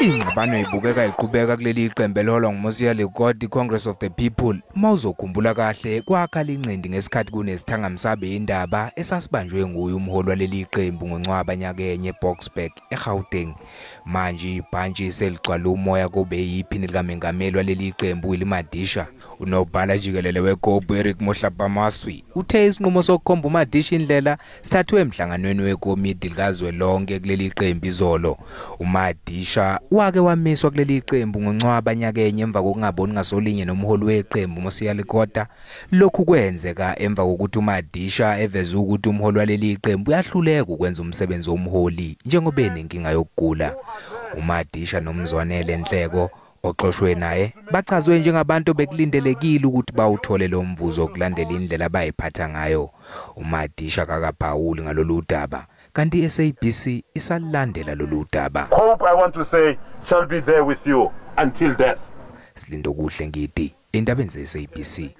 Ingxabano ibukeka iqhubeka kuleli qembu eliholwa nguMosia Lekota, Congress of the People. Mawuzokhumbula kahle, kwakhala inqindi ngesikhathi kunesithangamsabe indaba esasibanjwe nguye umholi waleli qembu ngoNcwaba nyakenye eBoksburg eGauteng. Manje ibhantshi seligcwala umoya kobe yiphini likamengameli waleli qembu Willie Madisha. Unobhala jikelele weCOPE Eric Mohlapamaswi uthe isinqumo sokukhomba uMadisha indlela sithathwe emhlanganweni wekomidi likazwelonke kuleli qembu izolo. UMadisha wake wamiswa kuleli qembu ngoNcwaba nyakenye emva kokungaboni ngasolinye nomholi weqembu Mosia Lekota. Lokhu kwenzeka emva kokuthi uMadisha eveze ukuthi umholi waleli qembu uyahluleka ukwenza umsebenzi womholi njengoba enenkinga yokugula. uMadisha noMzwanele Nhleko oxoshwe naye bachazwe njengabantu bekulindelekile ukuthi bawuthole lo mvuzo kulandela indlela abayiphatha ngayo. uMadisha kakaphawuli ngalolu daba, kanti iSABC isalandela lolu daba. Hope, I want to say, shall be there with you until death. Silindokuhle Ngidi, endabeni ze-SABC.